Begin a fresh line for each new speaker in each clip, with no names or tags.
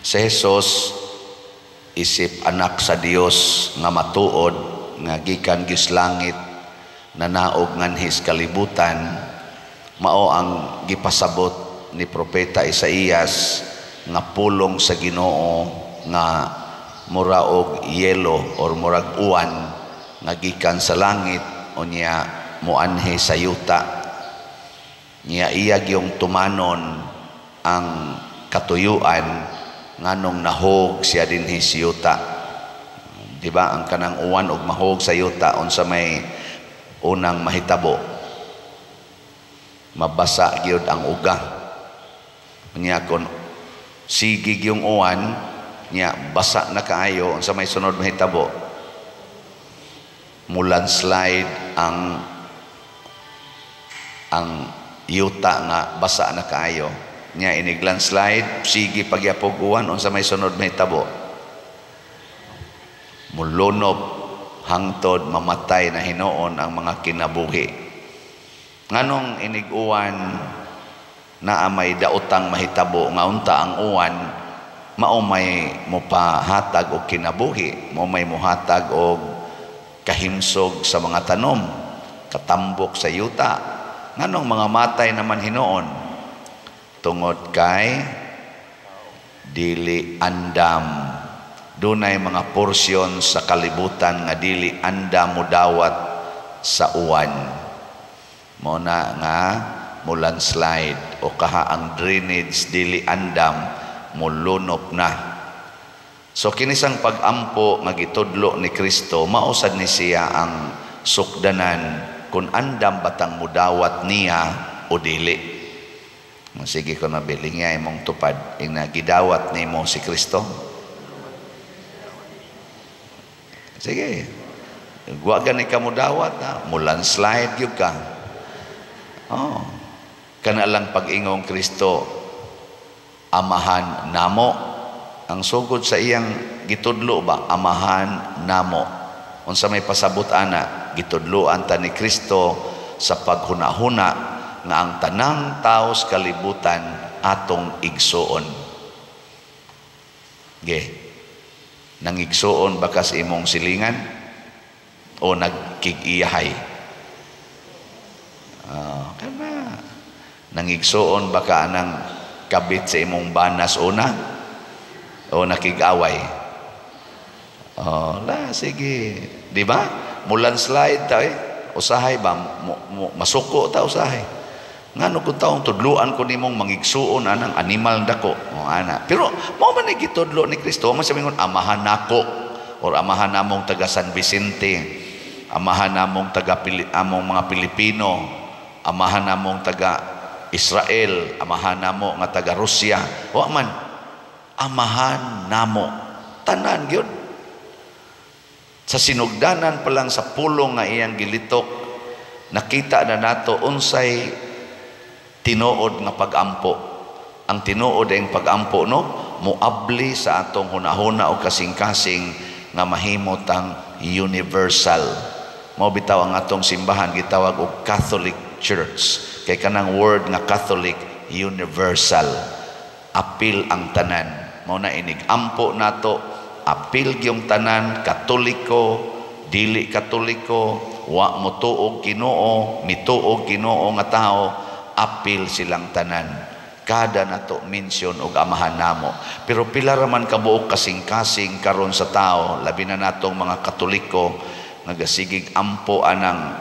Si Jesus isip anak sa Dios nga matuod nga gikan gis langit, nanaog nganhi sa kalibutan, mao ang gipasabot ni Propeta Isaías nga pulong sa Ginoo nga mura og yelo or murag uwan nga gikan sa langit, unya moanhi sa yuta. Niya iya gyung tumanon ang katuyuan nganong nahog siya dinhi sa yuta. Di ba ang kanang uwan og mahog sa yuta, unsa may unang mahitabo? Mabasa gyud ang uga. Unya kon sige gyung uwan nya basa na kaayo, unsa may sunod mahitabo? Mulandslide ang yuta nga basa na kaayo. Nya inig landslide, sige pagyapog uwan, unsa may sunod mahitabo? Mulunop hangtod mamatay na hinuon ang mga kinabuhi. Nganong inig uwan naa may daotang mahitabo, nga unta ang uwan mao may mopahatag og kinabuhi, mao may mohatag og kahimsog sa mga tanom, katambok sa yuta, nganong mga matay naman hinuon? Tungod kay dili andam. Dunay mga porsyon sa kalibutan nga dili andam modawat sa uwan, mao na nga mo landslide o kaha ang drainage dili andam, molunop na. So kinisang pag-ampo nga gitudlo ni Kristo, mao sad ni siya ang sukdanan kung andam batang mudawat niya o dili. Sige ko na bilingya imong tupad ina gidawat nimo si Kristo. Sige. Wa gani ka mudawat ha, mo landslide gyud ka. Oh. Kana lang pag-ingong Kristo, "Amahan namo." Ang sugod sa iyang gitudlo ba, "Amahan namo." Unsa may pasabot ana? Gitudloan ta ni Kristo sa paghuna-huna nga ang tanang tawo sa kalibutan atong igsuon. Ge. Nangigsuon ba ka sa imong silingan o nagkig-iyahay? Kana. Nangigsuon ba ka anang kabit sa imong banas una o nakig-away? Oh, la sige. Di ba? Mulandslide ta eh. Usahay ba mo, mo, masuko ta usahay. Ngano kung taong tudluan ko nimong mangigsuon anang animal dako. O ana. Pero mao man ni gitudlo ni Kristo, man siya mingon amahan nako or amahan namong taga San Vicente, amahan namong taga among mga Pilipino, amahan namong taga Israel, amahan namo nga taga Russia. Wa man, amahan namo. Tanan gyud. Sa sinugdanan pa lang sa pulong nga iyang gilitok, nakita na nato unsay tinuod nga pag-ampo. Ang tinuod ang pag-ampo, no, moabli sa atong hunahuna o kasing-kasing nga mahimo tang universal. Mao bitaw ang atong simbahan gitawag og Catholic Church. Kay kanang word nga Catholic, universal. Apil ang tanan. Mao na inig ampo nato, apil gyung tanan, Katoliko, dili Katoliko, wa mo tuog Ginoo, mituog Ginoo nga tao, apil silang tanan. Kada nato mention og amahan namo. Pero pila ra man kabuok kasing-kasing karon sa tao, labi na natong mga Katoliko nga gasigig ampo anang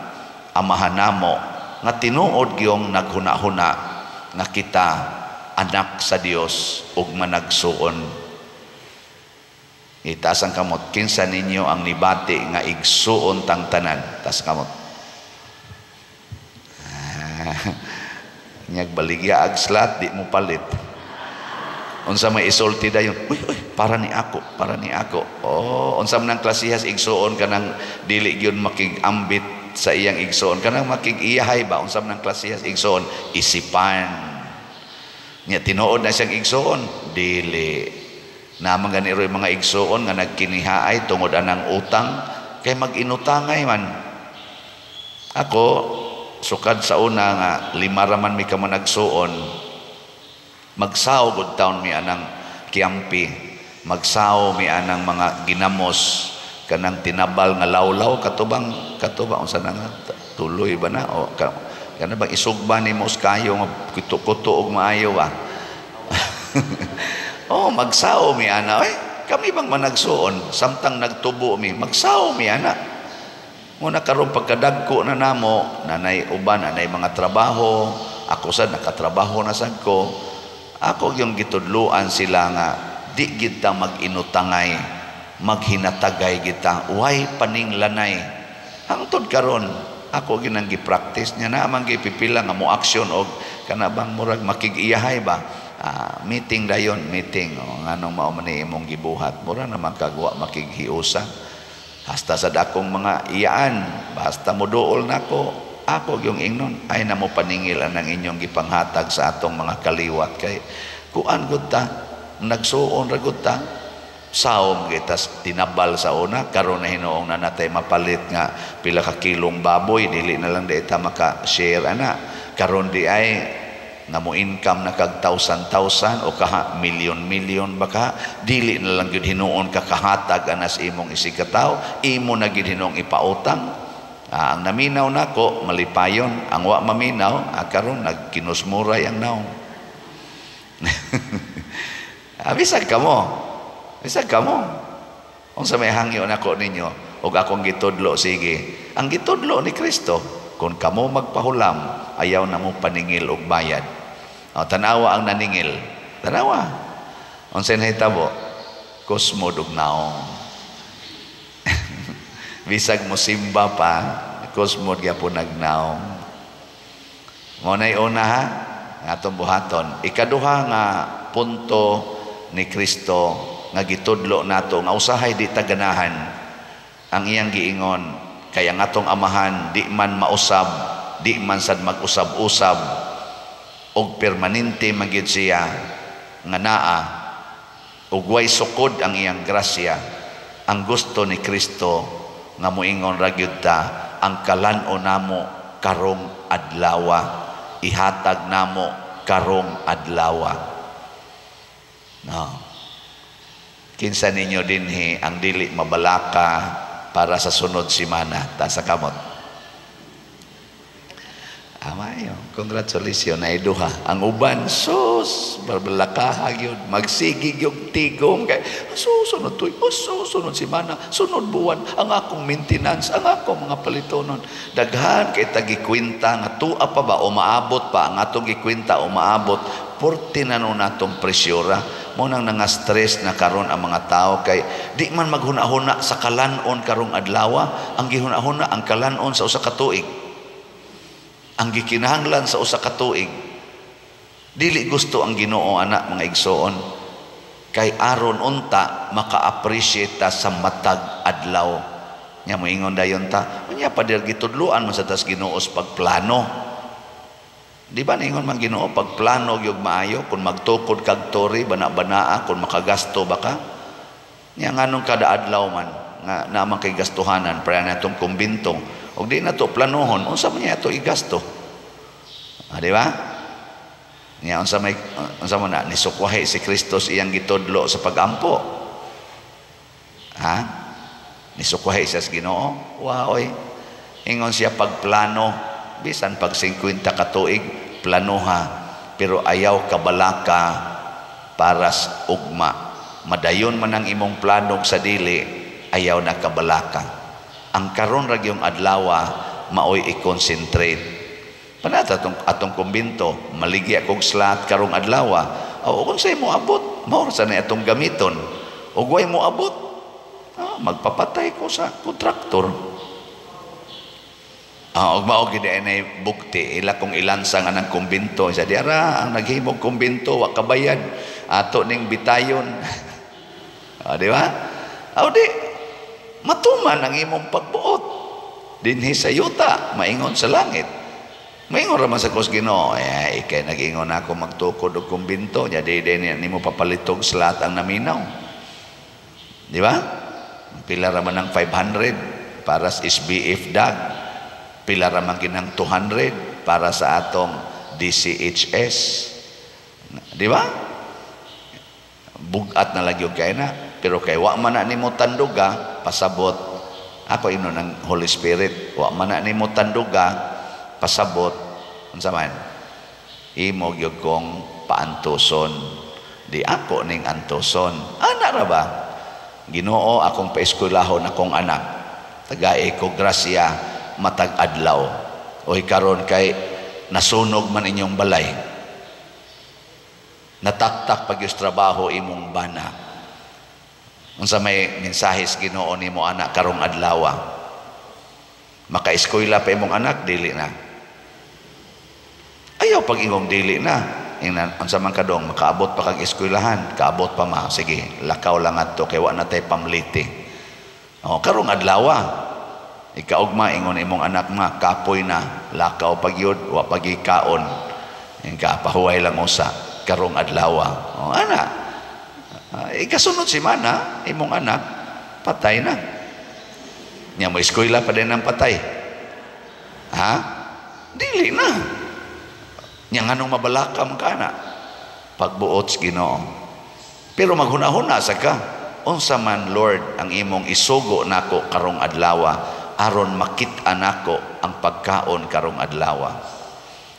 amahan namo, nga tinuod gyung naghuna-huna nga kita anak sa Dios ug managsuon. Itaas ang kamot, kinsa ninyo ang nibati nga igsuon tang tanan? Taas ang kamot. Nyag baligya ag slot, di mo palit. Unsa may isulti dayon? Uy, uy, para ni ako, para ni ako. Oh, unsa man ang klasihas igsuon kanang dili gyud makig-ambit sa iyang igsuon, kanang makig-iyahay ba? Unsa man ang klasihas igsuon? Isipan. Nya tinuod na siyang igsuon, dili. Naman gani roy mga igsuon nga nagkinihaay tungod anang utang, kay mag-inutangay man. Ako sukad sa una nga lima ra man mi ka managsuon, magsaog og taon mi anang Kiampi, magsaw mi anang mga ginamos, kanang tinabal nga lawlaw, katubang katubang unsa na nga, tuloy ba na o kana bang isugba nimo kayo nga kuto-kuto og maayo ba? Oh, magsaw mi ana oy. Kami bang managsuon samtang nagtubo mi, magsaw mi ana. Muna karon pagkadagko na namo, nanay uban, nanay mga trabaho, ako sad nakatrabaho na sad ko. Ako yung gitudluan sila nga di kita mag-inutangay, maghinatagay kita, way paninglanay. Hangtod karon ako ginang gi-practice niya na man gipipila nga mo action og kana bang murag makig-iyahay ba. Meeting dayon, meeting. O, nganong mao man ni imong gibuhat, mura naman kagwa makighiusa. Hasta sa dakong mga iyaan, basta mo duol nako, ako yung ingnon, ay na mo paningil ang inyong gipanghatag sa atong mga kaliwat kay kuan gud ta, nagsuon ra gud ta, saom gitas tinabal sa una. Karon na hinuong na natay mapalit nga pila ka kilong baboy, dili na lang di ta maka-share ana. Karon di ay nga mo income na kag thousand thousand o kaha milyon milyon baka, dili na lang gyud hinuon ka kahatag anas imong isigkatawo, imo na gyud hinuong ipautang. Ang naminaw nako malipayon, ang wa maminaw, karon nagkinusmuray ang naong. Bisag kamo, bisag kamo. Unsa may hangyo nako ninyo ug akong gitudlo, sige. Ang gitudlo ni Kristo, kung kamo magpahulam, ayaw na mo paningil og bayad. O, tanawa ang naningil. Tanawa. Unsa nahitabo? Kusmod og naong. Bisag mo simba pa, kusmod gyapon nagnaong. Mao nay una ha, atong buhaton. Ikaduha nga punto ni Kristo nga gitudlo nato nga usahay di ta ganahan, ang iyang giingon kay ang atong Amahan di man mausab, di man sad mag-usab-usab, og permanente man gyud siya nga naa ug way sukod ang iyang grasya. Ang gusto ni Kristo nga moingon ra gyud ta, ang kalan-on namo karong adlawa, ihatag namo karong adlawa. No, kinsa ninyo dinhi ang dili mabalaka para sa sunod semana? Ta sa kamot. Amayo, congratulations na duha. Ang uban, sus, barbalakaha gyud, magsigi gyud tigom kay susunod tuy, oh, susunod semana, sunod buwan, ang akong maintenance, ang akong mga palitonon. Daghan kay tagikwenta nga tua pa ba o maabot pa ang atong gikwenta o maabot, porte na no natong presyura. Mo nang nanga-stress na karon ang mga tao kay di man maghuna-huna sa kalan-on karong adlaw, ang gihuna-huna ang kalan-on sa usa ka tuig. Ang gikinahanglan sa usa ka tuig. Dili gusto ang Ginoo ana, mga igsoon, kay aron unta maka-appreciate ta sa matag adlaw. Nya moingon dayon ta, unya pa dir gitudloan man sa tas Ginoo sa pagplano. Di ba ningon man Ginoo pagplano gyud maayo kung magtukod kag tore bana-banaa kung makagasto ba ka? Nya nganong kada adlaw man nga naman kay gastuhanan para natong kumbinto, og di na to planohon, unsa man niya to igasto? Di ba? Nya unsa may unsa man na nisukwahi si Kristo sa iyang gitudlo sa pagampo? Ha? Nisukwahi siya sa Ginoo? Wa oy. Ingon siya pagplano, bisan pag 50 ka tuig planoha, pero ayaw kabalaka para sa ugma. Madayon man ang imong plano sa dili, ayaw na kabalaka. Ang karon ra gyung adlawa maoy i-concentrate. Panata atong kumbinto, maligi akong slot karong adlawa. O kung sa'yo mo abot, mao ra sa na atong gamiton. O way mo abot, magpapatay ko sa kontraktor. Og mao gid ay bukti ila kung ilansang anang kumbinto sa diara ang naghimog kumbinto wa kabayad ato ning bitayon. Di ba? O di matuman ang imong pagbuot dinhi sa yuta, maingon sa langit. Maingon ra man sa kos Ginoo, eh ikay nag-ingon ako magtukod og kumbinto nya di di nimo papalitog slot ang naminaw. Di ba? Pila ra man ang 500 para sa SBF dag. Pila ra man ginang 200 para sa atong DCHS. Di ba? Bugat na lang gyud kay na, pero kay wa man na nimo tanduga, pasabot ako ino ng Holy Spirit, wa man na nimo tanduga, pasabot unsa man imo gyud kong paantuson, di ako ning antuson. Ana ra ba? Ginoo, akong paeskwelahon akong anak, tagae ko grasya matag adlaw. Oy, karon kay nasunog man inyong balay, nataktak pag trabaho imong bana, unsa may mensahe sa Ginoo nimo anak karong adlaw? Makaeskwela pa imong anak? Dili na. Ayaw pag ingong dili na. Ingnan, unsa man kadong, makaabot pa kag eskwelahan? Kaabot pa, ma. Sige, lakaw lang adto kay wa na tay pamliti. Oh, karong adlaw, ikaugma ingon imong anak, "Ma, kapoy na, lakaw pag yun, wa pag kaon." Ka pahuway lang usa karong adlaw. Oh, ana. Ikasunod si mana, imong anak patay na. Nya mo eskwela pa din ang patay? Ha? Dili na. Nya nganong mabalaka man ka na? Pagbuot sa Ginoo. Pero maghuna-huna sa ka, unsa man, Lord, ang imong isugo nako karong adlaw aron makit-a nako ang pagkaon karong adlaw?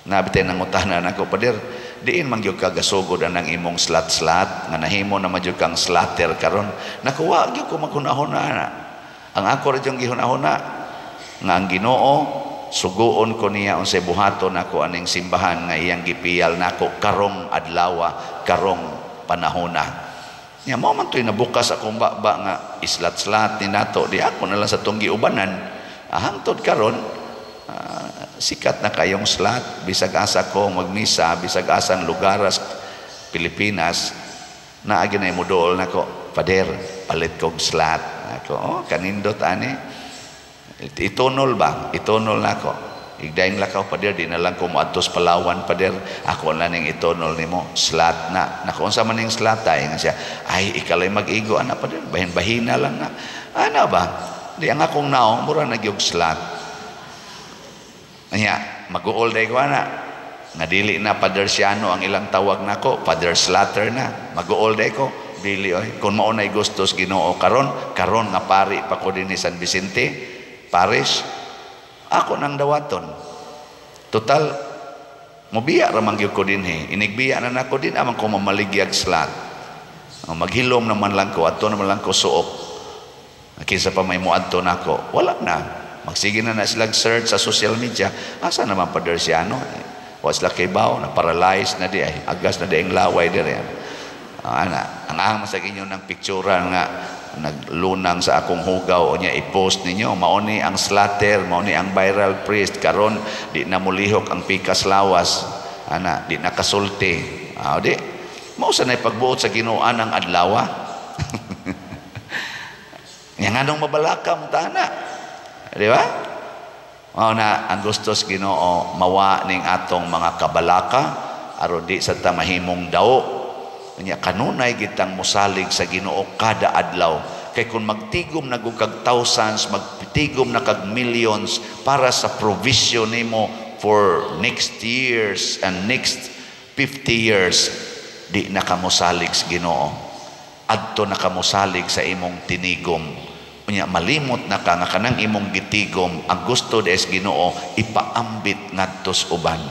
Nabitay nangutana nako, "Pader, diin man gyud ka gasugod anang imong slat-slat nga nahimo na man gyud kang slatter karon?" Naku, wa gyud ko maghuna-huna na. Ang ako ra gyud gihuna-huna nga ang Ginoo suguon ko niya unsay buhaton nako aning simbahan nga iyang gipiyal nako karong adlaw, karong panahona. Nya mao man to'y nabukas akong baba nga islat-slat ni nato, di ako na lang sa tong giubanan. Hangtod karon, sikat na kayong slat. Bisag asa ko magmisa, bisag asan lugaras Pilipinas, naagi na muduol nako, "Pader, palit kog slat." Ako, "Oh, kanindot ani." Itunol ba? Itunol nako. "Igdaing lakaw, pader, di na lang ko moadto sa Palawan, pader. Ako na ning itunol nimo, slat na." "Nako, unsa man ning slat ay?" Nga siya, "Ay, ikalay mag-igo ana, pader, bahin-bahina lang na." Ana ba? Di ang akong naong mura na gyud slat. Anya, mag-uol day ko ana. Nga dili na Pader Siano ang ilang tawag nako, Pader Slatter na. Mag-uol day ko. Dili oy. Kung mao na'y gustos Ginoo karon, karon nga pari pa ko dinhi San Vicente Parish, ako nang dawaton. Total, mobiya ra man gyud ko dinhi. Inigbiya na nako din amang ko mamaligyag slat. Oh, maghilom naman lang ko, adto naman lang ko suok. Kinsa pa may moadto nako? Wala na. Magsige na na sila search sa social media. Asa naman Pader Siano? Wa sila kay baw, na paralyzed na di ay. Agas na di ang laway diri. Ana, ang ang sa inyo ng pictura nga naglunang sa akong hugaw o niya i-post ninyo, mao ni ang slatter, mao ni ang viral priest karon, di na mulihok ang pikas lawas ana, di na kasulti. Di mao sa nay pagbuot sa Ginoo ang adlaw. Nya nganong mabalaka mo ta na? Di ba? Mao na ang gustos Ginoo, mawa ning atong mga kabalaka aron di sa ta mahimong daw. Nya kanunay gitang mosalig sa Ginoo kada adlaw, kay kung magtigom na kag thousands, magtigom na kag millions para sa provision nimo for next years and next 50 years, di na ka mosalig sa Ginoo. Adto na ka mosalig sa imong tinigom. Unya malimot na ka nga kanang imong gitigom, ang gusto des Ginoo ipaambit ngadto sa uban.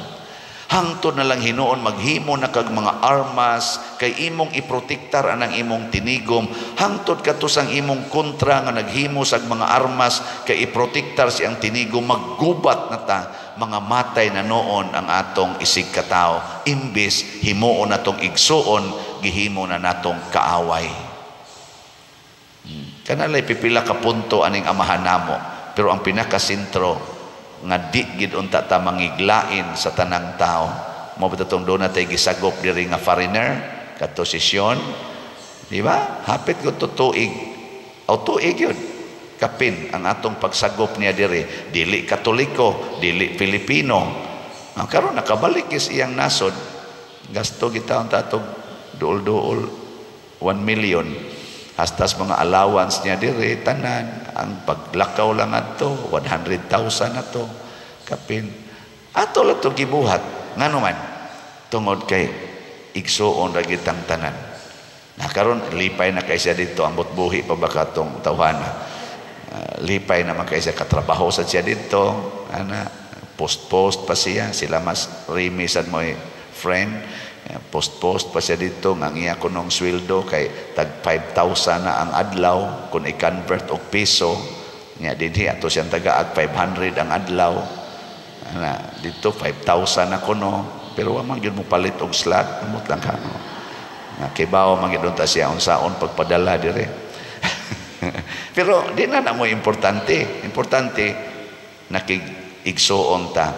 Hangtod na lang hinuon maghimo na kag mga armas kay imong iprotektar anang imong tinigom, hangtod kadto sang imong kontra nga naghimo sag mga armas kay iprotektar siyang tinigom, maggubat na ta, mga matay na noon ang atong isig katao. Imbis himuon natong igsuon, gihimo na natong kaaway. Kanalay pipila ka punto aning Amahan namo, pero ang pinakasentro nga di gid unta ta mangiglain sa tanang tao. Mao ba tong doon natay gisagop diri nga foreigner kadto sesyon, di ba? Hapit ko to tuig o tuig yun kapin ang atong pagsagop niya diri. Dili Katoliko, dili Pilipino. Ang karon nakabalik is iyang nasod. Gasto kita unta atog duol-duol 1 million hastas mga allowance niya diri tanan. Ang paglakaw lang adto 100,000 na to kapin. Ato lang to gibuhat. Ngano man? Tungod kay igsuon ra gitang tanan. Na karon lipay na kay siya dito, ambot buhi pa ba katong tawhana. Lipay naman kay siya, katrabaho sa siya dito, ana, post-post pa siya, sila mas Remy sad mo friend, post-post pa siya dito nga ang iya kunong sweldo kay tag 5,000 na ang adlaw kung i-convert og piso nya. Dinhi ato siyang tagaag 500 ang adlaw. Ana, dito 5,000 na kuno, pero wa man gyud mo palit og slot, amot lang ka, no? Nga kibaw man gyud unta siya unsaon pagpadala dire. Pero di na na mo importante. Importante nakig igsuon ta.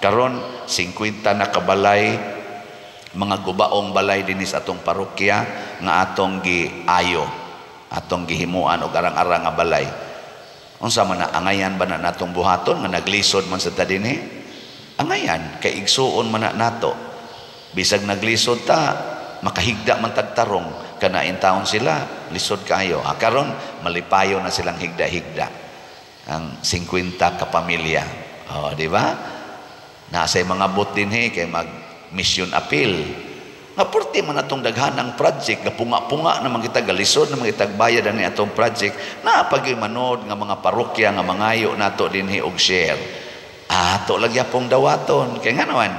Karon 50 na kabalay, mga gubaong balay dinhi sa atong parokya nga atong giayo, atong gihimuan og arang-arang nga balay. Unsa man na, angayan ba na natong buhaton nga naglisod man sa ta dinhi? Angayan kay igsuon man na nato. Bisag naglisod ta, makahigda man tagtarong kana taon sila lisod kayo. Ah, karon malipayo na silang higda-higda ang 50 ka pamilya. Oh, di ba? Nasa mga bot dinhi kay mag mission appeal nga purti man atong daghanang project, gapunga-punga naman kita, galisod naman kita bayad ani atong project. Naa pa gyud manod nga mga parokya nga mangayo nato dinhi og share. Ato lagi pong dawaton kay nga naman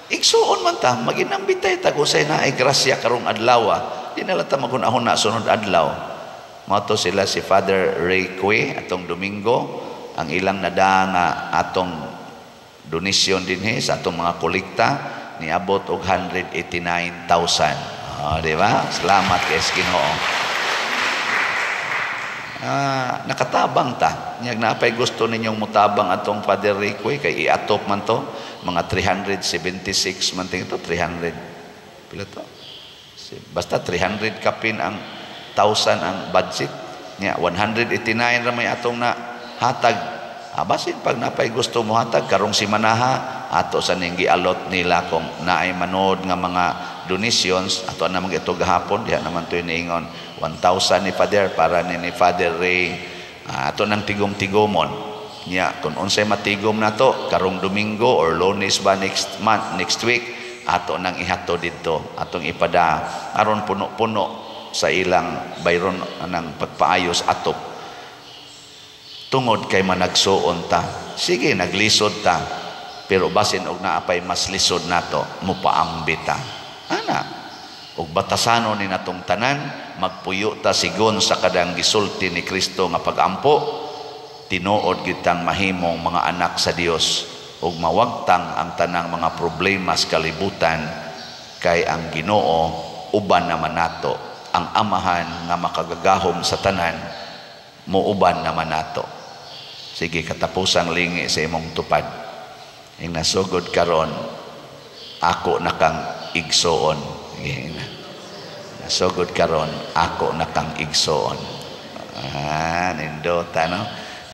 igsuon man ta, maginambitay ta kung say naay grasya karong adlaw. Di na lang ta maghunahuna sunod adlaw. Mao to sila si Father Ray Cue atong Domingo, ang ilang nada nga atong donasyon dinhi sa atong mga kolekta niabot og 189,000. Oh, di ba? Salamat kay Ginoo. Ah, nakatabang ta. Nyag napay gusto ninyong mutabang atong Father Rico kay iatop man to, mga 376 man ting ito, 300 pila to? Basta 300 kapin ang thousand ang budget. Nya 189 ra may atong na hatag. Ah, basin pag napay gusto mo hatag karong simanaha, ato sa ning gialot nila kung naay manood nga mga donations. Ato naman ito gahapon diha naman to niingon 1,000 ni Father para ni Father Ray. Ah, ato nang tigom-tigomon nya kung unsay matigom nato karong Domingo or Lunes ba, next month, next week, ato nang ihato didto, atong ipada aron puno-puno sa ilang bayron anang pagpaayos atop, tungod kay managsuon ta. Sige, naglisod ta, pero basin og naapay mas lisod nato, mupaambi ta ana og batasanon ni natong tanan, magpuyo ta sigon sa kadang gisulti ni Kristo nga pagampo. Tinuod gitang mahimong mga anak sa Dios ug mawagtang ang tanang mga problema sa kalibutan kay ang Ginoo uban naman nato, ang Amahan nga makagagahom sa tanan muuban naman nato. Sige, katapusang lingi sa imong tupad. Ing nasugod karon, ako na kang igsoon. Sige na. Nasugod karon, ako na kang igsoon. Ah, nindota, no?